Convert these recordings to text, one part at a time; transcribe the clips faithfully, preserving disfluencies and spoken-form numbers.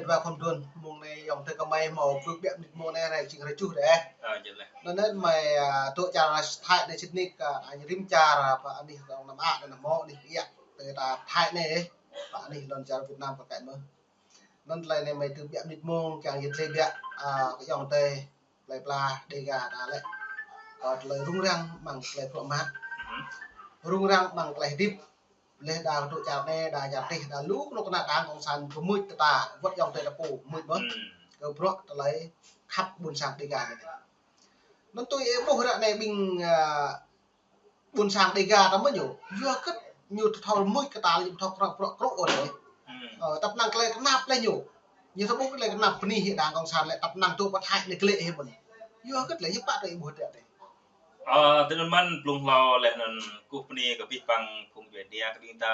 Ba khom đun, mông anai ayŏng adơi kơmơi hmâo pơ̆k biă mơnit mông anai rai jing hrơi tơjuh đeh. Ơ, jing lĕ. Anŭn anŭn mơi, a, tŏ čar Thái anai sĭt nik, a, añ rĭm čar, a, pơ anih dong anăm ăt anŭn hmâo anih biă, tơ ta Thái anai, pơ anih lŏn čar Việt Nam pơkă mơ̆n. Anŭn tơlơi anai mơi tŭ biă mơnit mông, kiăng yơh tơlơi biă, a, kơ ayŏng adơi, tơlơi pla Dega ta lĕ. Kơ tơlơi rŭng răng amăng tơlơi bruă mă. Rŭng răng amăng tơlơi hơdip. Lĕ đa tŏ čar anai, đa čar tih, đa lu kơnuk kơna đảng cộng sản pơmưč tơ ta, wơ̆t ayŏng adơi ta pô, pơmưč mơ̆n. Kơ bruă tơlơi khăp ƀôn sang Dega anai. Anŭn tui ih ƀuh ră anai ƀing, a, ƀôn sang Dega ta mơ̆n ñu. Yua hơget ñu thâo mưč kơ ta lĕ ñu thâo krŏ krŏ krŏ ôh lĕ. Ơ, tăp năng tơlơi kơnap lĕ ñu. Ñu thâo ƀuh tơlơi kơnap bơni hĭ đảng cộng sản lĕ tăp năng tŏ pơthai anai glĕ hĭ mơ̆n. Yua hơget lĕ ñu pă tui ih ƀuh ră anai. Ơ, tui anŭn mơ̆n blung hlâo lĕ anŭn kơkuh bơni kơ abih bang phung djuai ania kơ ƀing ta,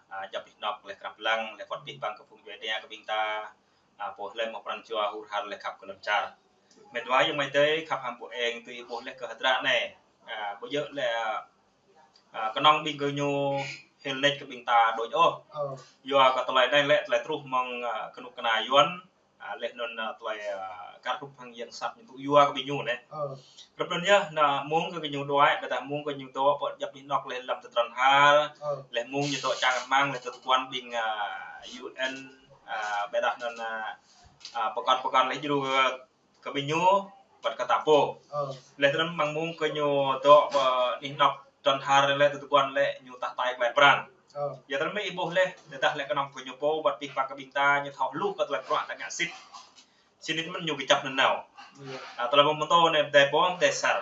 a, djŏp anih anŏk lĕ krăp lăng, lĕ wơ̆t abih bang kơ phung djuai ania kơ ƀing ta, a, pô lĕ hmâo pran jua hur har lĕ khăp kơ lŏn čar. Mĕt wa ayŏng amai adơi khăp hăng pô eng tui ih ƀuh lĕ kơ hơdră anai. A, ƀu djơ̆ lĕ, a, kơnơ̆ng ƀing gơñu hil nač kơ ƀing ta đôč ôh. Ơ. Yua kơ tơlơi anai lĕ tơlơi truh mơ̆ng, a, kơnuk kơna Yuan, a, lĕ anŭn, a, tơlơi, a, kar hrup hăng yang sat ñu tŭ yua kơ ƀing ñu anai. Ơ. Hrup anŭn yơh, anŭn mông kơ gơñu đuaĭ, ƀiădah mông kơ gơñu dŏ pơ djŏp anih anŏk lĕ lăm tơdron har, ơ, lĕ mông ñu dŏ čang rơmang, lĕ tơguan ƀing, a, U N, a, ƀiădah anŭn, a, a, pơkŏn pơkŏn lĕ djru, a, kơ ƀing ñu, wơ̆t kơ ta pô. Ơ. Lĕ tơdron amăng mông kơ ñu dŏ pơ anih anŏk tơdron har lĕ tơguan lĕ ñu tah tai klai pran. Ơ. Yua tơdron mơi ih ƀuh lĕ, tơdah lĕ kơnơ̆ng kơ ñu pô, wơ̆t abih bang kơ ƀing ta ñu thâo hluh kơ tơlơi bruă ta ngă sĭt. Sĭt nik mơ̆n ñu kơjăp nanao. Ơ. A, tơlơi mơ̆ng mơtô anai, dai pô, dai sar.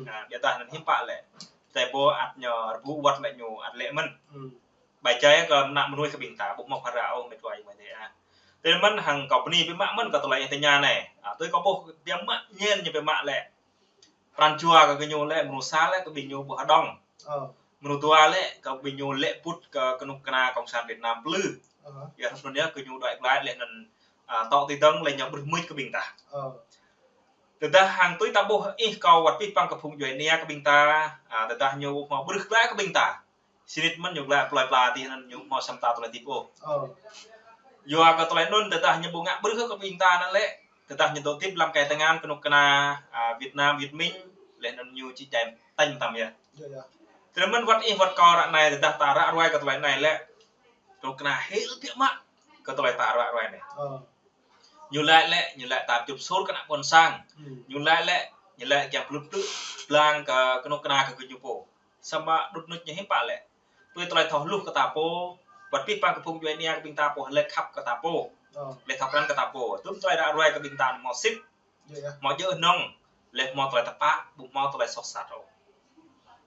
A, ƀiădah anŭn hiư̆m pă lĕ. Dai pô ăt ñu rơbŭ wơ̆t lĕ ñu ăt lĕ mơ̆n. Ƀai jai kơ ană mơnuih kơ ƀing ta, ƀu hmâo phara ôh mĕt wa ayŏng amai adơi, a. Tui anŭn mơ̆n hăng kâo bơni biă mă mơ̆n kơ tơlơi ih tơña anai. A, tui kâo ƀuh biă mă ñen ñu biă mă lĕ. Pran jua kơ gơñu lĕ mrô sa lĕ kơ ƀing ñu ƀu hơđong. Ơ. Mrô dua lĕ kơ ƀing ñu lĕ pŭt kơ kơnuk kơna cộng sản Việt Nam plư. Ơ. Yua hrup anŭn yơh gơñu đuaĭ glaĭ lĕ anŭn, a, tŏ tui dơ̆ng lĕ ñu ƀrưh mưč kơ ƀing ta. Ơ. Tơdah hăng tui ta ƀuh ih kâo wơ̆t abih bang kơ phung djuai ania kơ ƀing ta, a, tơdah ñu ƀu hmâo ƀrưh glaĭ kơ ƀing ta. Sĭt nik mơ̆n ñu glaĭ plơi pla tih anŭn ñu hmâo sem ta tơlơi hơdip ôh. Ơ. Yua kơ tơlơi anŭn tơdah ñu ƀu ngă ƀrưh kơ ƀing ta anŭn lĕ, tơdah ñu dŏ hơdip lăm kơiăng tơngan kơnuk kơna, a, Việt Nam, Việt Minh, lĕ anŭn ñu či djai tañ tam yơh. Yơh, yơh. Tơdron mơ̆n wơ̆t ih wơ̆t kâo ră anai tơdah ta ră ruai kơ tơlơi anai lĕ, kơnuk kơna hil biă mă kơ tơlơi ta ră ruai anai. Ơ. Ñu laĭ lĕ, ñu laĭ ta jŭp sur kơ ană ƀôn sang. Ñu laĭ lĕ, ñu laĭ kiăng pơlŭt pơlŭt blang kơ kơnuk kơna kơ gơñu pô. Samơ̆ đŭt nŭt ñu hiư̆m pă lĕ. Tui tơlơi thâo hluh kơ ta pô, wơ̆t abih bang kơ phung djuai ania kơ ƀing ta pô, lĕ khăp kơ ta pô. Ơ. Lĕ thâo krăn kơ ta pô. Tŭm tơlơi ră ruai kơ ƀing ta hmâo sĭt. Yơh, yơh. Hmâo djơ̆ hnơ̆ng, lĕ hmâo tơlơi tơpă, ƀu hmâo tơlơi soh sat ôh.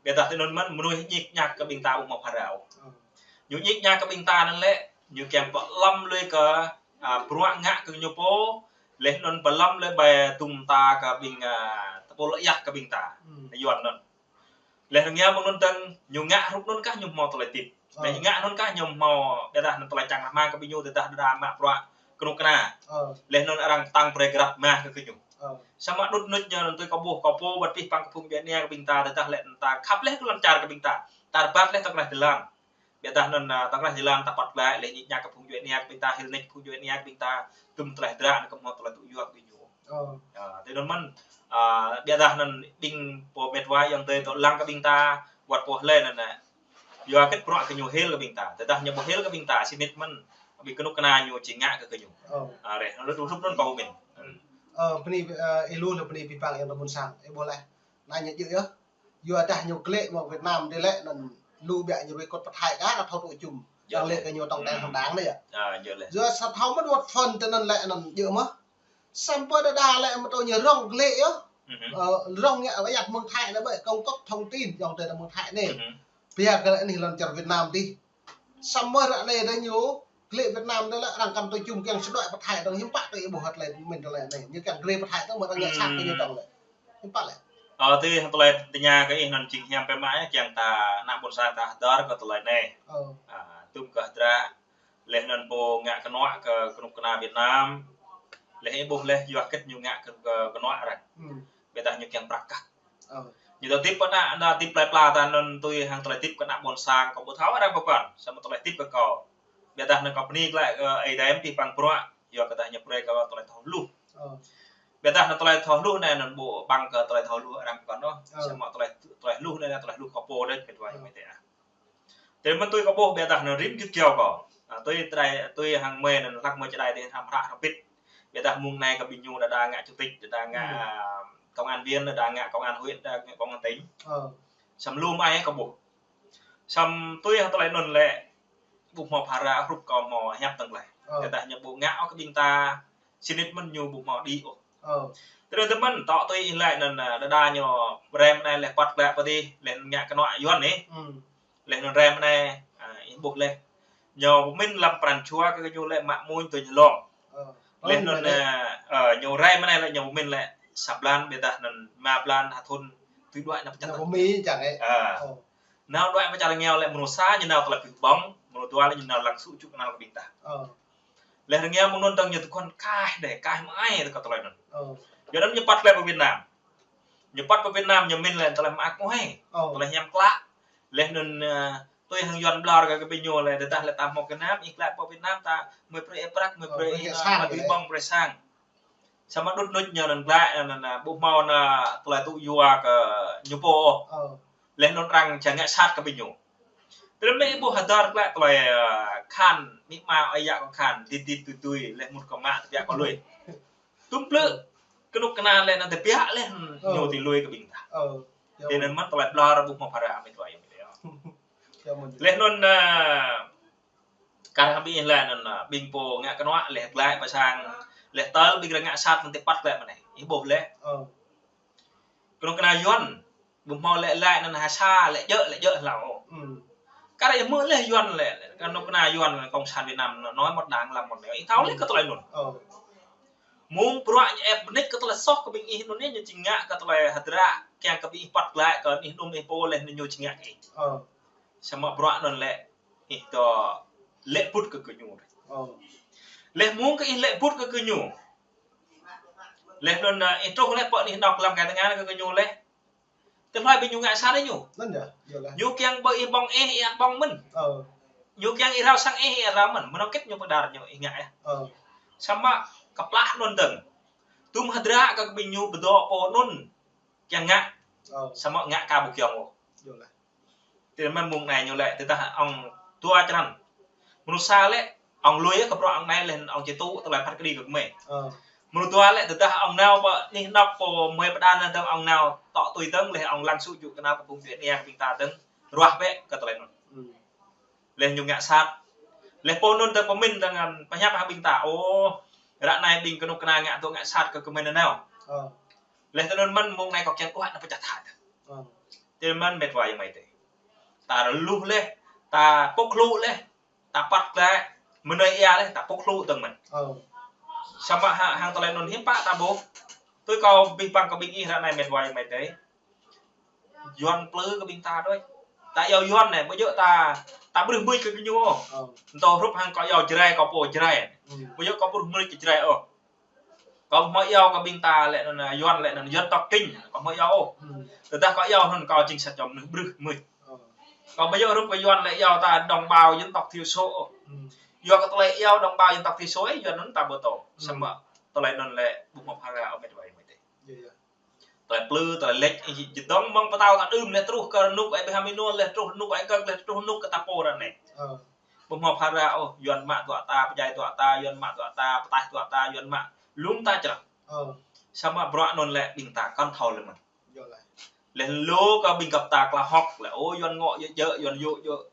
Ƀiădah tui anŭn mơ̆n, mơnuih ñik ñak kơ ƀing ta ƀu hmâo phara ôh. Ơ. Ñu ñik ñak kơ ƀing ta anŭn lĕ, ñu kiăng pơlăm lui kơ, a, bruă ngă kơ ñu pô, lĕ anŭn pơlăm lui ƀai tŭm ta kơ ƀing, a, tơpul yah kơ ƀing ta. Yuan anŭn. Lĕ rơngiao mơ̆ng anŭn dơ̆ng, ñu ngă hrup anŭn kah ñu hmâo tơlơi hơdip. Ơ. Lĕ ngă anŭn kah ñu hmâo, ƀiădah anŭn tơlơi čang rơmang kơ ƀing ñu, tơdah đa mă bruă kơnuk kơna. Ơ. Lĕ anŭn arăng tăng brơi grăp mah kơ gơñu. Ơ. Samơ̆ đŭt nŭt ñu anŭn tui kâo ƀuh, kâo pô wơ̆t abih bang kơ phung djuai ania kơ ƀing ta, tơdah lĕ ta khăp lĕ kơ lŏn čar kơ ƀing ta. Ta rơbat lĕ tơkrah jơlan. Ƀiădah anŭn, a, tơkrah jơlan ta păt glaĭ lĕ ñik ñak kơ phung djuai ania kơ ƀing ta, hil nač phung djuai ania kơ ƀing ta, tŭm tơlơi hơdră anŭn kơ hmâo tơlơi tŭ yua kơ ƀing ñu. Ơ. A, tui anŭn mơ̆n, a, ƀiădah anŭn ƀing pô mĕt wa ayŏng adơi dŏ lăng kơ ƀing ta, wơ̆t pô hlơi anŭn, a, yua hơget bruă kơ ñu hil kơ ƀing ta. Tơdah ñu ƀu hil kơ ƀing ta, sĭt nik mơ̆n, ƀing kơnuk kơna ñu či ngă kơ gơñu. Ơ. A, reh, anŭn hrup anŭn kâo pơmĭn. Ơ, bơni, ơ, ih lu lĕ bơni abih bang ayŏng adơi ƀôn sang, ih ƀuh lĕ. Anai ñu djơ̆ yơh. Yua dah ñu glĕ mơ̆ng Việt Nam dih lĕ, anŭn lu biă ñu ruai kơnuk pơthai kah, thâo tŭ jum. Djơ̆. Yang lĕ kơ ñu tŏng ten hăng đảng anai yơh. A, djơ̆ lĕ. Yua sa thâo mơ̆n wơ̆t phun tơ anŭn lĕ anŭn djơ̆ mơ̆n. Samơ̆ dah lĕ mơ̆ tơ ñu rŏng glĕ yơh. Ơ, rŏng ngă wơ̆t yăt mơ̆ng Thái anai ƀơi công tắc thông tin, ayŏng adơi ta mơ̆ng Thái anai. Biă kơ lĕ anih lŏn čar Việt Nam dih. Samơ̆ ră anai dah ñu, glĕ Việt Nam dah lĕ arăng kăn tŭ jum kiăng sơdŏ pơthai dơ̆ng hiư̆m pă tui ih ƀuh hơget lĕ mơ̆n tơlơi anai. Ñu kiăng glĕ pơthai dơ̆ng mơ̆ arăng ngă sat kơ ñu dơ̆ng lĕ. Hiư̆m pă lĕ. Ơ, tui hăng tơlơi tơña kơ ih anŭn jing hiam biă mă yơh, kiăng ta ană ƀôn sang ta hơdơr kơ tơlơi anai. Ơ. A, tŭm kơ hơdră, lĕ anŭn pô ngă kơnuă kơ kơnuk kơna Việt Nam. Lĕ ih ƀuh lĕ yua hơget ñu ngă kơ, kơ kơnuă arăng. Ƀiădah ñu kiăng prăk kah. Ơ. Ñu dŏ hơdip pơ anai, anai hơdip plơi pla ta anŭn tui hăng tơlơi hơdip kơ ană ƀôn sang kâo ƀu thâo arăng pơpăn, samơ̆ tơlơi hơdip kơ kâo. Ƀiădah anŭn kâo bơni glaĭ kơ Ơi Adai abih bang bruă, Yua kơ tơdah ñu brơi kơ tơlơi thâo hluh. Ơ. Ƀiădah anŭn tơlơi thâo hluh anai anŭn ƀu ƀăng kơ tơlơi thâo hluh arăng pơkŏn ôh. Ơ. Samơ̆ tơlơi, tơlơi hluh anai anŭn tơlơi hluh kơ pô đôč, met wa ayŏng amai adơi ah. Tơdah mơ̆n tui kâo ƀuh ƀiădah anŭn rĭm git kiao kâo. Ah, tui tơlơi, tui hăng mơi anŭn hlak mơi čơđai tui hrăm hră hrăm pĭt. Ƀiădah mông anai kơ ƀing ñu đơđa ngă chủ tịch, đơđa ngă, hmm, ah, công an viên, đơđa ngă công an huyện, đơđa ngă công an tỉnh. Ơ. Samơ̆ lu mơai kâo ƀuh. Samơ̆ tui hăng tơlơi anŭn lĕ, ƀu hmâo phara hrup kâo hmâo hiăp tơ̆ng glaĭ. Ơ. Tơdah ñu ƀu ngă ôh kơ ƀing ta, sĭt nik mơ̆n ñu ƀu hmâo đĭ ôh. Ơ. Tơdah tơmăn, tŏ tui ih laĭ anŭn, ah, đơđa ñu rem anai lĕ păt glaĭ pơ adih, lĕ ngă kơnuă Yuan anai. Hmm. Lĕ anŭn rem anai, ah, ih ƀuh lĕ. Ñu pơmĭn lăm pran jua kơ ñu lĕ mă mơnuih tui ñu lŏm. Ơ. Lĕ anŭn, ah, ah, ñu rem anai lĕ ñu pơmĭn lĕ sa blan ƀiădah anŭn rơma blan ha thŭn tui đuaĭ nao pơ čar. Nao pơ Mi čang ĕ. Ah. Ơ. Nao đuaĭ pơ čar rơngiao lĕ mơnuih sa ñu nao tơlơi pih ƀong, mơnuih dua lĕ ñu nao lăng sŭ čŭk nao kơ ƀing ta. Ơ. Lĕ rơngiao mơ̆ng anŭn dơ̆ng ñu tơkŏn kaih đeh, kaih mơai tơ kơ tơlơi anŭn. Ơ. Yua anŭn ñu păt glaĭ pơ Việt Nam. Ñu păt pơ Việt Nam ñu pơmĭn lĕ tơlơi mơak mơhai. Ơ. Tơlơi hiam klă. Lĕ anŭn, ah, tui hăng Yuan ƀlŏr kơ, kơ ƀing ñu lĕ, tơdah lĕ ta hmâo gơnam, ih glaĭ pơ Việt Nam ta, mơi brơi ih prăk, mơi, ơ, brơi ih, brơi ih, ah, sang mă lĕ. Pih ƀong brơi sang. Samơ̆ đŭt nŭt ñu anŭn glaĭ, anŭn, anŭn, ƀu hmâo anŭn tơlơi tŭ yua kơ ñu pô. Ơ. Lĕ anŭn arăng čang ngă sat kơ ƀing ñu. Tơdah mơi ƀuh hơdơr glaĭ tơlơi, ah, khan, mĭ ma ơi yă kơ khan, dit dit tui tui, lĕ mŭt kơ mă tơbiă kơ lui. Tum plư, kơnuk kơna lĕ anŭn tơbiă lĕ, ơ, ñu tui lui kơ ƀing ta. Ơ. Tui anŭn mơ̆n tơlơi ƀlŏr ƀu hmâo phara, met wa ayŏng amai adơi. Ơ, mơ̆n. Lĕ anŭn, ah, kar hăng ƀing ih laĭ anŭn, ah, ƀing pô ngă kơnuă lĕ glaĭ pơ sang, lĕ tơl ƀing arăng ngă sat anŭn tơpăt glaĭ mơ̆n anai. Ih ƀuh lĕ. Ơ. Kơnuk kơna Yuan, ƀu hmâo lĕ laĭ anŭn ha sa, lĕ djơ̆, lĕ djơ̆ hlâo. Hmm. Kar hăng mơ̆ lĕ Yuan lĕ, kơnuk kơna Yuan cộng sản Việt Nam nói một đằng làm một nẻo. Ih thâo lĕ, hmm, kơ tơlơi anŭn. Ơ. Mơ̆ng bruă ñu ĕp bơnit kơ tơlơi soh kơ ƀing ih anŭn anai, ñu či ngă kơ tơlơi hơdră, kiăng kơ ƀing ih păt glaĭ kơ anih anŭn anih pô lĕ ñu či ngă kơ ih. Ơ. Samơ̆ bruă anŭn lĕ, ih dŏ lĕ bŭt kơ gơñu. Ơ. Lĕ mơ̆ng kơ ih lĕ bŭt kơ gơñu. Lĕ anŭn, ah, ih truh lĕ pơ anih anŏ lăm kai tơngan kơ gơñu lĕ. Tơlơi ƀing ñu ngă sat lĕ ñu. Anŭn yơh, yơh lah. Ñu kiăng ƀơi ih ƀong ih, ih ăt ƀong mơ̆n. Ơ. Ñu kiăng ih rao sang ih, ih ăt rao mơ̆n. Mơnơ̆ng kĕt ñu pơđar ñu ih ngă ĕh. Ơ. Samơ̆ kơplah anŭn dơ̆ng. Tum hơdră kơ ƀing ñu pơdŏ pô anŭn kiăng ngă. Ơ. Samơ̆ ngă ka ƀu kiăng ôh. Yơh lah. Tơdah mơ̆n mơ̆ng anai ñu lĕ, tơdah ŏng dua črăn. Mơnuih sa lĕ, ŏng lui kơ bruă ŏng anai lĕ ŏng či tŭ tơlơi phat kơđi kơ gơmơi. Ơ. Mơnuih dua lĕ, tơdah ŏng nao pơ anih anŏ pô mơi pơđar anŭn dơ̆ng ŏng nao tŏ tui dơ̆ng lĕ ŏng lăng sŭ čŭk kơ nao kơ phung djuai ania kơ ƀing ta dơ̆ng. Ruah bĕ kơ tơlơi anŭn. Hmm. Lĕ ñu ngă sat. Lĕ pô anŭn dơ̆ng pơmĭn dơ̆ng pơhiăp hăng ƀing ta. Ơ, ră anai ƀing kơnuk kơna ngă tŭ ngă sat kơ gơmơi nanao. Ơ. Lĕ tơl anŭn mơ̆n mơ̆ng anai kâo kiăng ƀuh anŭn pơčah tha. Ơ. Tơl mơ̆n met wa ayŏng amai adơi. Ta rơluh lĕ, ta pŏk hlŭ lĕ, ta păt glaĭ, mơnơi ia lĕ, ta pŏk hlŭ dơ̆ng mơ̆n. Ơ. Samơ̆ ha-, hăng tơlơi anŭn hiư̆m pă ta ƀuh. Tui kâo abih bang kơ ƀing ih ră anai met wa ayŏng amai adơi. Yuan plư kơ ƀing ta đôč. Ta iâu Yuan anai, ƀu djơ̆ ta, ta brưh mưč kơ gơñu ôh. Ơ. Ntô hrup hăng kâo iâu Jrai, kâo pô Jrai. Hmm. Ƀu djơ̆ kâo brưh mưč kơ Jrai ôh. Kâo hmâo iâu kơ ƀing ta lĕ anŭn, Yuan lĕ anŭn dân tộc Kinh, kâo hmâo iâu ôh. Hmm. Tơdah kâo iâu anŭn kâo jing sa čô mơnuih brưh mưč. Ơ. Kâo ƀu djơ̆ hrup kơ Yuan lĕ iâu ta đồng bào dân tộc thiểu số ôh. Hmm. Yua kơ tơlơi iâu đồng bào dân tộc thiểu số ih, Yuan anŭn ta ƀu thâo. Hmm. Samơ̆ tơlơi anŭn lĕ ƀu hmâo phara ôh met wa ayŏng amai adơi. Yơh, yơh. Tơlơi plư, tơlơi lĕč, ih čơdơ̆ng mơ̆ng pơtao ta đưm lĕ truh kơ rơnŭk ơi Bơham Ênuôl lĕ truh rơnŭk ơi Kơk lĕ truh rơnŭk kơ ta pô ră anai. Ơ. Ƀu hmâo phara ôh, Yuan mă dua ta, pơdjai dua ta, Yuan mă dua ta, pơtaih dua ta, Yuan mă lŏm ta črăn. Ơ. Samơ̆ bruă anŭn lĕ ƀing ta kăn thâo lĕ mơ̆n. Yơh lah. Lĕ lu kơ ƀing gơp ta klah hŏk lĕ, ơ, Yuan ngŏ djơ̆ djơ̆, Yuan yŏ djơ̆.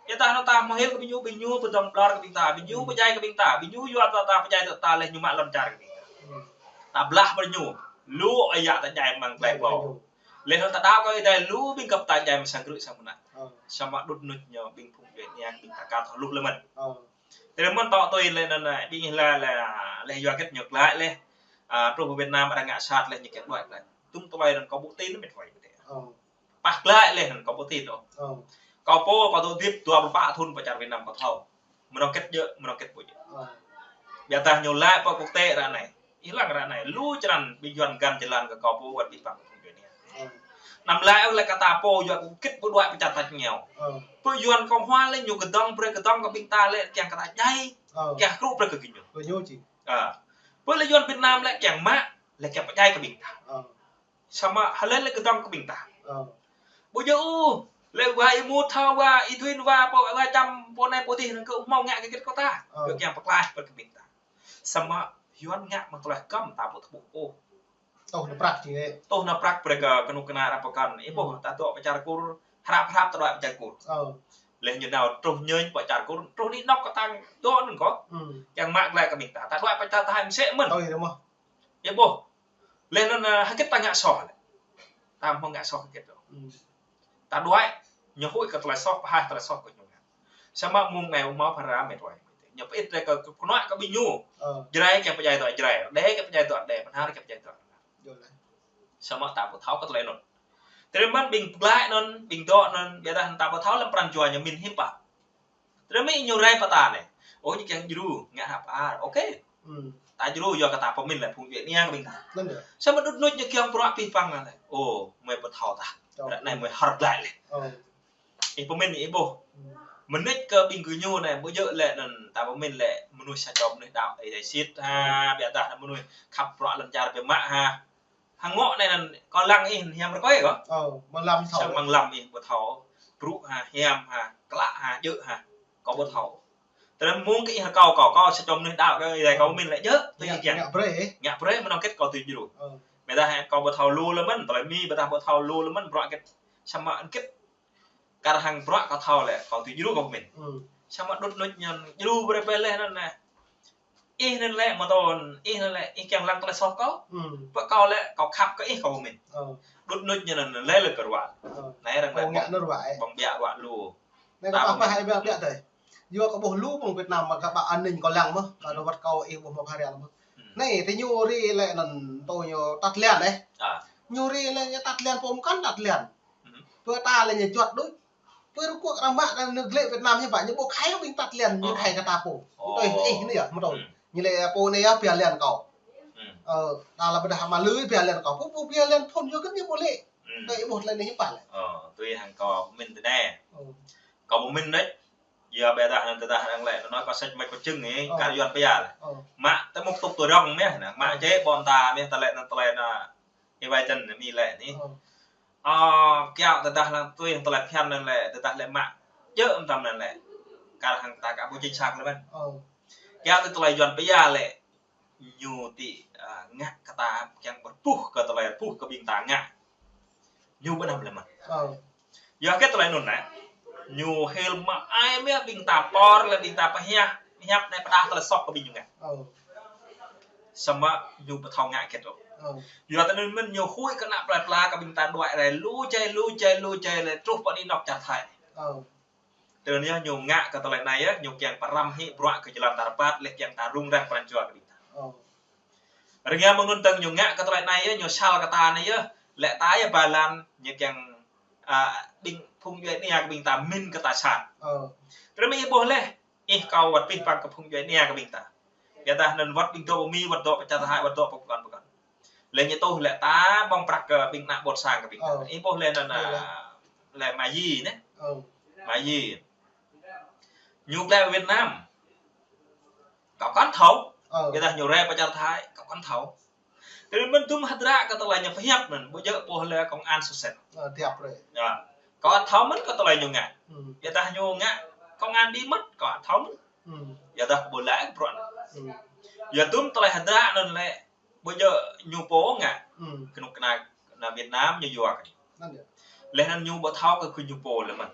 Yua ta anŭn ta mơhil kơ ƀing ñu, ƀing ñu pơdơ̆ng ƀlŏr kơ ƀing ta, ƀing ñu, hmm, pơdjai kơ ƀing ta, ƀing ñu yua ta, ta pơdjai ta, ta lĕ ñu mă lŏn čar kơ ƀing ta. Hmm. Ta blah brơi ñu. Lu ơi yă ta djai amăng glai glô. Lĕ anŭn ta đaŏ kơ Ơi Adai lu ƀing gơp ta djai amăng sang krư̆ sang mơnă. Ơ. Samơ̆ đŭt nŭt ñu ƀing phung djuai ania ƀing ta ka thâo hluh lĕ mơ̆n. Ơ. Tơl mơ̆n tŏ tui lĕ anŭn, ƀing ih laĭ lĕ, lĕ yua hơget ñu glaĭ lĕ. Ah, truh pơ Việt Nam arăng ngă sat lĕ ñu kiăng đuaĭ glaĭ. Tum tơlơi anŭn kâo ƀu tin met wa ayŏng adơi. Ơ. Păt glaĭ lĕ anŭn kâo ƀu tin ôh. Ơ. Kâo pô kâo dŏ hơdip dua pluh pă thŭn pơ čar Việt Nam kâo thâo. Mơnơ̆ng hơget djơ̆, mơnơ̆ng hơget ƀu djơ̆. Ơ. Ƀiădah ñu laĭ pơ quốc tế ră anai. Ih lăng ră anai. Lu črăn ƀing Yuan găn jơlan kơ kâo pô wơ̆t abih bang kơ phung djuai ania. Ơ. Anăm laĭ ôh lĕ kơ ta pô yua kơ hơget ƀu đuaĭ pơ čar tač rơngiao. Ơ. Pơ Yuan Cộng Hòa lĕ ñu kơdơ̆ng brơi kơdơ̆ng kơ ƀing ta lĕ kiăng kơ ta djai. Ơ. Kiăng hơkrŭ brơi kơ gơñu. Kơ ñu či. Ơ. Pơ lĕ Yuan Việt Nam lĕ kiăng mă, lĕ kiăng pơdjai kơ ƀing ta. Ơ. Samơ̆ hlơi lĕ kơdŏng kơ ƀing ta. Ơ. Ƀu djơ̆ ôh, lĕ wa ih mŭt thâo wa, ih thuin wa, pô wa čăm, pô anai pô adih, năng kơ hmâo ngă kơ gĭt kơ ta. Ơ. Kơ kiăng pơklaih pơ kơ ƀing ta. Samơ̆ Yuan ngă mă tơlơi kăm ta ƀu tơƀuh ôh. Tuh nao prăk či. Tuh nao prăk brơi kơ kơnuk kơna arăng pơkŏn. Ih ƀuh, ta dŏ pơ čar Kur, hrăp hrăp ta dŏ pơ čar Kur. Ơ. Lĕ ñu nao truh ñen pơ čar Kur, truh anih anŏ kơ ta dŏ anŭn kơ. Kiăng mă glaĭ kơ ƀing ta. Ta dŏ pơ čar Thái mơsĕ mơ̆n. Ih ƀuh. Lĕ anŭn, ơ, hơget ta ngă soh lĕ. Ta hmâo ngă soh hơget dŏ. Ta dŏ, ñu huĭ kơ tơlơi soh, pơhaih tơlơi soh kơ ñu ngă. Samơ̆ mơ̆ng anai hmâo phara mĕt wa. Ñu pơit rai kơ kơnuă kơ ƀing ñu. Ơ. Jrai kiăng pơdjai dŏ Jrai, Rơđê kiăng pơdjai dŏ Rơđê, Bahnar kiăng pơdjai dŏ Bahnar. Samơ̆ ta ƀu thâo kơ tơlơi anŭn. Tơdah mơ̆n ƀing pơglaĭ anŭn, ƀing dŏ anŭn, biă dah ta ƀu thâo lăm pran jua ñu min hiư̆m pă. Tơdah mơ̆n ñu rai pơ ta anai. Ơ, ñu kiăng djru, ngă hăp ar, ôkê. Ta djru yua kơ ta pơmĭn lĕ phung djuai ania kơ ƀing ta. Samơ̆ đŭt nŭt ñu kiăng bruă pih păng anai. Ơ, mơi ƀu thâo tah. Ră anai mơi hơr glaĭ lĕ. Ih pơmĭn ih ƀuh. Mơnit kơ ƀing gơñu anai, ƀu djơ̆ lĕ anŭn ta pơmĭn lĕ mơnuih sa čô mơnuih đaŏ, ih dai sit ha, biă dah mơnuih khăp bruă lŏn čar biă mă ha. Hăng ngŏ anai anŭn, kâo lăng ih hiam rơkơi kơ. Ơ, mơ̆ng lăm thâo. Samơ̆ mơ̆ng lăm ih ƀu thâo. Brŭ ha, hiam ha, klă ha, djơ̆ ha. Kâo ƀu thâo. Tơdah mơ̆ng kơ ih rơkâo kâo, kâo sa čô mơnuih đaŏ kơ ih dai kâo pơmĭn lĕ djơ̆, tui ih kiăng. Ngă brơi. Ngă brơi mơnơ̆ng hơget kâo tui djru. Ơ. Biă dah kâo ƀu thâo lu lơ mơ̆n, tơlơi Mi biă dah ƀu thâo lu lơ mơ̆n, bruă hơget. Samơ̆ hơget. Kar hăng bruă kâo thâo lĕ, kâo tui djru kâo pơmĭn. Samơ̆ đŭt nŭt ñu djru brơi pơleh anŭn anai. Ih anŭn lĕ, mơ̆ tơl, ih anŭn lĕ, ih kiăng lăng tơlơi soh kâo. Pơ kâo lĕ, kâo khăp kơ ih kâo pơmĭn. Đŭt nŭt ñu anŭn lĕ lĕ kơ ruă. Anai arăng lĕ ƀơ̆ng biă ruă lu. Anai kâo pơhiăp biă biă tơi. Yua kâo ƀuh lu mơ̆ng Việt Nam mă kơ ƀă an ninh kâo lăng mơ̆n. Kâo dŏ wơ̆t kâo ih ƀuh mă phara mơ̆n. Anai, tơ ñu ri lĕ anŭn tơ ñu tăt lian eh. Ñu ri lĕ ñu tăt lian pô mơkăn tăt lian. Pơ ta lĕ ñu juăt đôč. Pơ Trung Quốc arăng mă anŭn nao glaĭ Việt Nam ñu ƀă ñu ƀu khai ƀing tăt lian ñu khai kơ ta pô. Ñu tui ih anai yơh, mơ̆ tui. Ñu lĕ pô anai yơh biă lian kâo. Ơ, ta lĕ ƀôdah mă lui biă lian kâo. Pô, pô biă lian phŭn yơh kơ ñu ƀu lĕ. Tui ih ƀuh tơlơi anai hiư̆m pă lĕ. Ơ, tui hăng kâo pơmĭn tui anai. Kâo pơmĭn đôč. Yua biă dah anŭn tơdah arăng lĕ, anŭn kâo sĕč mă kơ čưng ih, kar Yuan pia lĕ. Mă tơmŭk tŭk tơrŏng mơ̆n, mă čĕ ƀôn ta mơ̆n tơlơi anŭn tơlơi anŭn. Ih wai tơ̆n Mi lĕ anai. Ơ, kiaŏ tơdah lăng tui tơlơi phiăn anŭn lĕ, tơdah lĕ mă. Djơ̆ mơtam anŭn lĕ. Kar hăng ta kơ ƀu chính xác lĕ mơ̆n. Kiaŏ tui tơlơi Yuan pia lĕ. Ñu ti, ơ, ngă kơ ta kiăng pơrơpuh kơ tơlơi rơpuh kơ ƀing ta ngă. Ñu ƀu năm lĕ mơ̆n. Yua kơ tơlơi anŭn anai. Ñu hil mă ai mơ̆ ƀing ta pơr lĕ ƀing ta pơhiăp, pơhiăp anai pơdah tơlơi soh kơ ƀing ñu ngă. Samơ̆ ñu ƀu thâo ngă hơget ôh. Yua tơ anŭn mơ̆n ñu huĭ kơ ană plơi pla kơ ƀing ta dŏ rai lu jai, lu jai, lu jai lĕ truh pơ anih anŏ čar Thái. Tơ anŭn yơh ñu ngă kơ tơlơi anai yơh, ñu kiăng pơrăm hĭ bruă kơ jơlan ta rơbat lĕ kiăng ta rŭng răng pran jua kơ ƀing ta. Rơngiă mơ̆ng anŭn tơ̆ng ñu ngă kơ tơlơi anai yơh, ñu sal kơ ta anai yơh, lĕ ta yơh ba lan ñu kiăng, a, ƀing phung djuai ania kơ ƀing ta min kơ ta sat. Tơ anŭn mơ̆n ih ƀuh lĕ, ih kâo wơ̆t pih păng kơ phung djuai ania kơ ƀing ta. Biă dah anŭn wơ̆t ƀing dŏ pơ Mi, wơ̆t dŏ pơ čar Thái, wơ̆t dŏ pơ pơkŏn pơkŏn. Lĕ ñu tuh lĕ ta ƀơ̆ng prăk kơ ƀing ană ƀôn sang kơ ƀing ta. Ih ƀuh lĕ anŭn, a, lĕ Ma Yi anai. Ma Yi. Ñu glaĭ pơ Việt Nam. Kâo kăn thâo. Biă dah ñu rai pơ čar Thái, kâo kăn thâo. Tơl mơ̆n tum hơdră kơ tơlơi ñu pơhiăp anŭn, ƀu djơ̆ ƀuh lĕ công an sô sen. Kâo thâo mơ̆n kơ tơlơi ñu ngă. Biă dah ñu ngă công an bí mật, kâo thâo mơ̆n. Yua dah ƀu lĕ bruă anŭn. Yua tum tơlơi hơdră anŭn lĕ, ƀu djơ̆ ñu pô ngă. Kơnuk kơna, kơna Việt Nam ñu yua kơ. Leh anŭn ñu ƀu thâo kơ kơ ñu pô lĕ mơ̆n.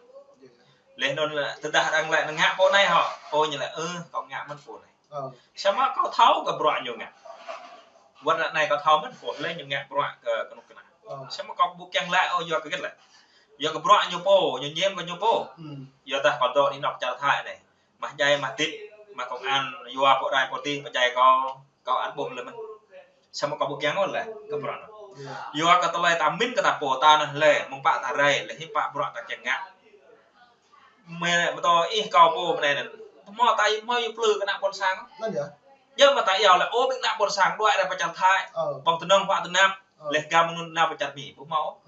Leh anŭn lĕ tơdah arăng lĕ ngă pô anai hŏ. Pô ñu lĕ, ơ, kâo ngă mơ̆n pô anai. Samơ̆ kâo thâo kơ bruă ñu ngă. Wơ̆t ră anai kâo thâo mơ̆n pô lĕ ñu ngă bruă kơ kơnuk kơna. Samơ̆ kâo ƀu kiăng lĕ, ơ, yua kơ hơget lĕ. Yua kơ bruă ñu pô, ñu ñem kơ ñu pô. Yua dah kâo dŏ anih anŏ čar Thái anai. Mă djai, mă tĭt, mă công an, yua pô rai pô tih, pơdjai kâo, kâo ăt ƀuh lĕ mơ̆n. Samơ̆ kâo ƀu kiăng ôh lĕ, kơ bruă anŭn. Yua kơ tơlơi ta min kơ ta pô ta anŭn lĕ, mơ̆ng pă ta rai, lĕ hiư̆m pă bruă ta kiăng ngă. Mơ̆, mơ̆ tơ ih kâo pô mơ̆ anai anŭn. Hmâo ta, hmâo yua plư kơ ană ƀôn sang. Djơ̆ mơ̆ ta iâu lĕ, ơ, ƀing ană ƀôn sang, đuaĭ rai pơ čar Thái, ƀơ̆ng tơnŏng huă tơnap, lĕ gam anŭn nao pơ čar Mi, ƀu hmâo.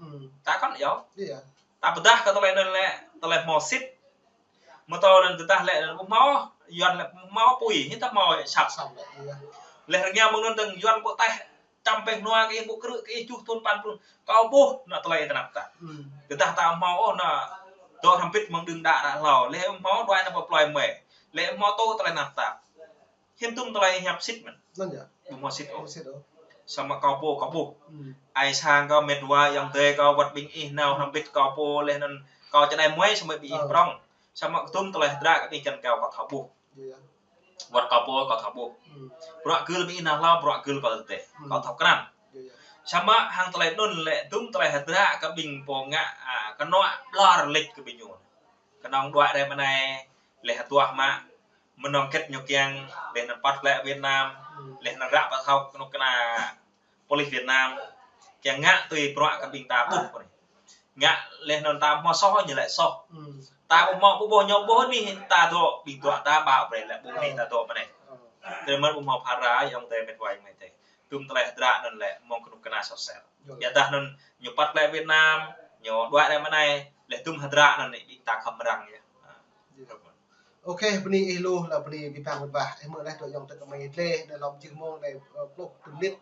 Ta kăn iâu. Ta pơdah kơ tơlơi anŭn lĕ, tơlơi hmâo sĭt. Mơ̆ tơ anŭn tơdah lĕ ƀu hmâo, Yuan lĕ ƀu hmâo apui, hiư̆m ta hmâo sat. Sat lĕ, yơh. Leh rơngiao mơ̆ng anŭn tơ̆ng Yuan ƀu taih čăm pĕng nua kơ ih, ƀu krư̆ kơ ih, juh thŭn păn thŭn. Kâo ƀuh anŏ tơlơi tơnap tap. Hmm. Tơdah ta hmâo ôh anŏ dŏ hrŏm hơbĭt mơ̆ng đưm đă đă hlâo. Leh hmâo đuaĭ anŏ pơplơi mơi. Leh hmâo tŭ tơlơi tơnap tap. Hiư̆m tum tơlơi hiăp sĭt mơ̆n. Anŭn yơh. Ƀu hmâo sĭt ôh. Ƀu sĭt ôh. Samơ̆ kâo pô kâo ƀuh. Hmm. Ai sang kâo met wa ayŏng adơi kâo wơ̆t ƀing ih nao hrŏm hơbĭt kâo pô leh anŭn kâo čơđai mơi samơ̆ ƀing ih prŏng. Samơ̆ kơ tum tơlơi hơdră kơ ƀing čan kâo kâo thâo ƀuh. Yơh. Wơ̆t kâo pô kâo thâo ƀuh. Hmm. Bruă gưl ƀing ih nao hlâo bruă gưl kâo tơtĕ. Hmm. Kâo thâo krăn. Yơh, yơh. Samơ̆ hăng tơlơi anŭn lĕ tum tơlơi hơdră kơ ƀing pô ngă, a, kơnŏ ƀlŏr lĕč kơ ƀing ñu. Kơnơ̆ng đuaĭ rai mơnai, leh hơduah mă, mơnơ̆ng kĕt ñu kiăng, leh anŭn păt lĕ Việt Nam, hmm, leh anŭn ră pơthâo kơnuk kơna polis Việt Nam, kiăng ngă tui bruă kơ ƀing ta ƀuh kơ anai. Ngă leh anŭn ta hmâo soh ñu lĕ soh. Hmm. Ta ƀu hmâo ƀu ƀuh ñu ƀuh anih ta dŏ, ƀing dŏ ta ƀă brơi lĕ ƀuh anih ta dŏ mơnai. Hmm. Tơdah mơ̆n ƀu hmâo phara ayŏng adơi met wa ayŏng amai adơi. Tum tơlơi hơdră anŭn lĕ mơ̆ng kơnuk kơna soh sel. Yơh. Biă dah anŭn ñu păt lĕ Việt Nam, ñu đuaĭ rai mơnai, leh tum hơdră anŭn ƀing ta khŏm răng yơh. Ha. Yơh. Ôkê, bơni ih lu, lĕ bơni abih bang met wa. Ih hmư̆ laih dŏ ayŏng adơi kơ mơi tlê, anai lom jih mông anai, ơ, pluh tơm mơnit.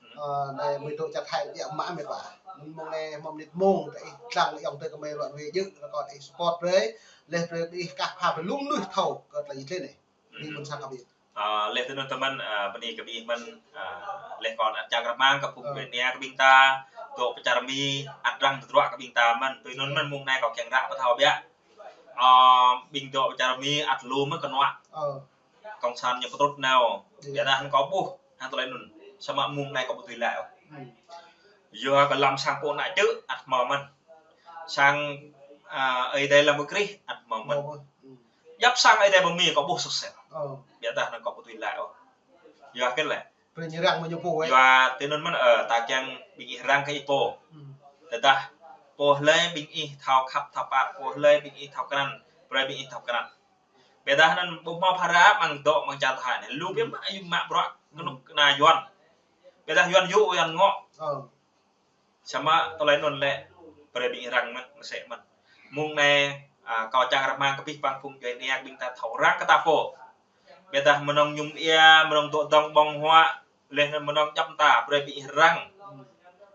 Hmm. Ơ, anai mơi dŏ čăt hai biă mă met wa. Anŭn mông anai hmâo mơnit mông, tơ ih lăng lĕ ayŏng adơi kơ mơi lŏn wai djơ̆, rơkâo ih support brơi, leh brơi ih kah pha brơi lu mơnuih thâo kơ tơlơi tlê anai. Bơni, hmm, ƀuôn sang kâo ƀing. Ơ, leh tui anŭn tơmăn, ơ, bơni kơ ƀing ih mơ̆n, ơ, leh kâo ăt čang rơmang kơ phung, ơ, djuai ania kơ ƀing ta, dŏ pơ čar Mi, ăt răng tơdruă kơ ƀing ta mơ̆n, tui anŭn mơ̆n mông anai kâo kiăng ră pơthâo biă. Ơ, ƀing dŏ pơ čar Mi ăt lu mơ̆n kơnua. Ơ. Kông san ñu pơtrut nao. Yơh. Biă dah anŭn kâo ƀuh, hăng tơlơi anŭn. Samơ̆ mông anai kâo ƀu tui laĭ ôh. Hmm. Yua kơ lăm sang pô ană čư̆ ăt hmâo mơ̆n. Sang, a, Ơi Adai lăm kơ Krist ăt hmâo mơ̆n. Hmâo mơ̆n. Hmm. Djŏp sang Ơi Adai pơ Mi kâo ƀuh soh sel. Ơ. Biă dah anŭn kâo ƀu tui laĭ ôh. Yua hơget lĕ. Brơi ñu răng mơ̆ ñu pô, ơ. Yua tui anŭn mơ̆n, ơ, ta kiăng ƀing ih răng kơ ih pô. Hmm. Tơdah pô hlơi ƀing ih thâo khăp thâo pap, pô hlơi ƀing ih thâo krăn, brơi ƀing ih thâo krăn. Biă dah anŭn ƀu hmâo phara mơ̆ng dŏ mơ̆ng čar tơhai anai. Lu biă mă ayŭ mă bruă, hmm, kơnuk kơna Yuan. Biă dah Yuan yŭ Yuan ngŏ. Ơ. Samơ̆ tơlơi anŭn lĕ brơi ƀing ih răng mơ̆n, mơsĕ mơ̆n. Mông anai, a, kâo čang rơmang kơ abih bang phung djuai ania kơ ƀing ta thâo răng kơ ta pô. Biă dah mơnơ̆ng mơñum ia, mơnơ̆ng dŏ dơ̆ng ƀơ̆ng huă, leh anŭn mơnơ̆ng djŏp mơta, brơi ƀing ih răng.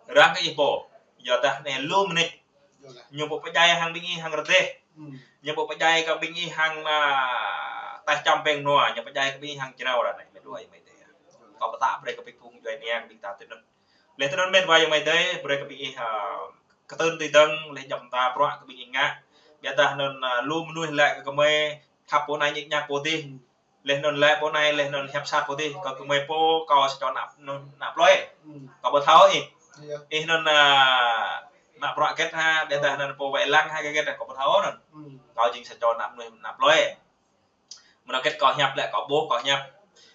Răng kơ ih pô. Yua dah anai lu mơnit. Ñu ƀu pơdjai hăng ƀing ih hăng rơdêh. Hmm. Ñu ƀu pơdjai kơ ƀing ih hăng, a, taih čăm pĕng nua, ñu pơdjai kơ ƀing ih hăng jrao ră anai, met wa ayŏng amai adơi. Kâo pơtă brơi kơ ƀing phung djuai ania kơ ƀing ta tui anŭn. Leh tui anŭn met wa ayŏng amai adơi, brơi kơ ƀing ih, a, kơtưn tui dơ̆ng, leh djŏp mơta bruă kơ ƀing ih ngă. Biă dah anŭn, a, lu mơnuih laĭ kơ gơmơi, khăp pô anai ñik ñak pô adih. Leh anŭn laĭ pô anai, leh anŭn hiăp sat pô adih, kơ gơmơi pô, kâo sa čô ană, ană plơi. Hmm. Kâo ƀu thâo ih. Yơh. Ih anŭn, a, ană bruă hơget hă, biă dah, hmm, anŭn pô wai lăng hă hơget, kâo ƀu thâo anŭn. Hmm. Kâo jing sa čô ană mơnuih ană plơi. Mơnơ̆ng hơget kâo hiăp lĕ kâo ƀuh kâo hiăp.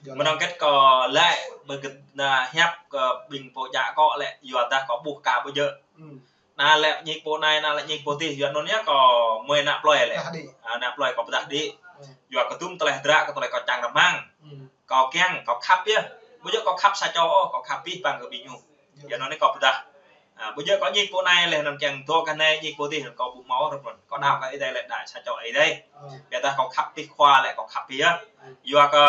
Yơh. Mơnơ̆ng hơget kâo laĭ ƀơi gơ̆ anai hiăp kơ ƀing pô djă akŏ lĕ yua dah kâo ƀuh kơ ƀu djơ̆. Hmm. Anai lĕ ñik pô anai, anai lĕ ñik pô adih, yua anŭn yơh kâo mơi ană plơi lĕ. Pơdah đĭ. A, ană plơi kâo pơdah đĭ. Hmm. Yua kơ tum tơlơi hơdră kơ tơlơi kâo čang rơmang. Hmm. Kâo kiăng, kâo khăp yơh. Ƀu djơ̆ kâo khăp sa čô ôh, kâo khăp abih bang kơ ƀing ñu. Yơh. Yua anŭn anai kâo pơdah. A, ƀu djơ̆ kâo ñik pô anai leh anŭn kiăng dŏ kơ anai ñik pô adih, kâo ƀu hmâo ôh rơp anŭn. Kâo đaŏ kơ Ơi Adai lĕ đaŏ sa čô Ơi Adai. Hmm. Biă dah kâo khăp abih khua lĕ kâo khăp abih yơh. Hmm. Yua kơ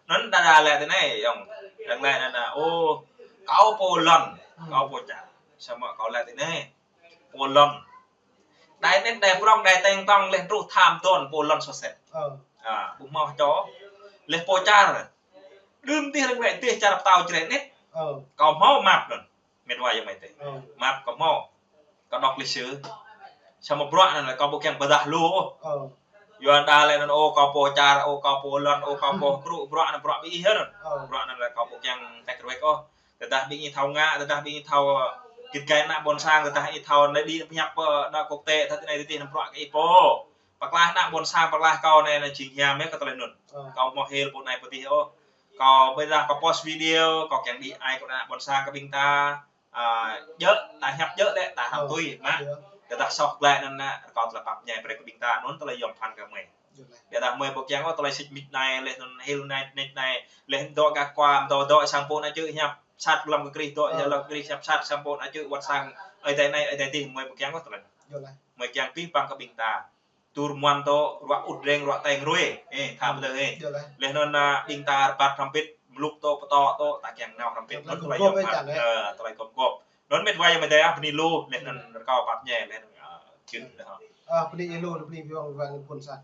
anŭn đa đa laĭ tui anai, ayŏng. Arăng laĭ anŭn, ô, kâo pô lŏn, hmm, kâo pô čar. Samơ̆ kâo laĭ tui anai. Pô lŏn. Đai net, đai prŏng, đai teng tong, leh truh tham tŏn, pô lŏn soh sel. Ơ. A, ƀu hmâo čô. Leh pô čar. Đưm dih rơ̆ng lĕ dih čar pơtao čreh net. Ơ. Kâo hmâo map anŭn. Met wa ayŏng amai adơi. Ơ. Map kâo hmâo. Kâo đŏk lịch sử. Samơ̆ bruă anŭn lĕ kâo ƀu kiăng pơdah lu. Ơ. Yua dah lĕ anŭn, ô, kâo pô čar, ô, kâo pô lŏn, ô, kâo pô, hmm, krŭ, bruă anŭn bruă ƀing ih anŭn. Ơ. Bruă anŭn lĕ kâo ƀu kiăng tĕk rơwek ôh. Tơdah ƀing ih thâo ngă, tơdah ƀing ih thâo git gai ană ƀôn sang, tơdah ih thâo anai đĭ pơhiăp pơ ană quốc tế, tơdah tui anai tui adih anŭn bruă kơ ih pô. Pơklaih ană ƀôn sang, pơklaih kâo anai, anai jing hiam yơh kơ tơlơi anŭn. Ơ. Kâo ƀu hil pô anai pô adih ôh. Kâo ƀơi dah kâo post video, kâo kiăng đĭ ai kơ ană ƀôn sang kơ ƀing ta. A, djơ̆, ta hiăp djơ̆ lĕ, ta hrăm, ơ, tui, mă. Yơh. Tơdah soh glaĭ anŭn anai, rơkâo tơlơi pap mơñai brơi kơ ƀing ta, anŭn tơlơi yom pơphan kơ gơmơi. Yơh lĕ. Biă dah gơmơi ƀu kiăng ôh tơlơi sĭt mĭt anai, leh anŭn hil anai, net anai, leh dŏ gah kua, dŏ, dŏ sang pô ană čư̆ hiăp sat lăm kơ Krist, dŏ, ơ, lăm Krist hiăp sat sang pô ană čư̆, wơ̆t sang Ơi Adai anai, Ơi Adai adih, gơmơi ƀu kiăng ôh tơlơi. Yơh lĕ. Gơmơi kiăng abih bang kơ ƀing ta. Tur muan tŏ, ruă ŭt reng, ruă teng ruai. Ê, tha, hmm, pơdơ̆ng, ê. Yơh lĕ. Leh anŭn, a, ƀing ta rơbat hrŏm hơbĭt, mluk tŏ, pơtô tŏ, ta kiăng nao hrŏm pit. Tơlơi anŭn gum tơlơi gum gŏp, ơ, tơlơi gum gŏp. Anŭn met wa ayŏng amai adơi, bơni lu, laih anŭn rơkâo pap ñai, laih anŭn, ơ, čư̆ đah. Ơ, bơni lu, bơni biong wa ngăn phun sa.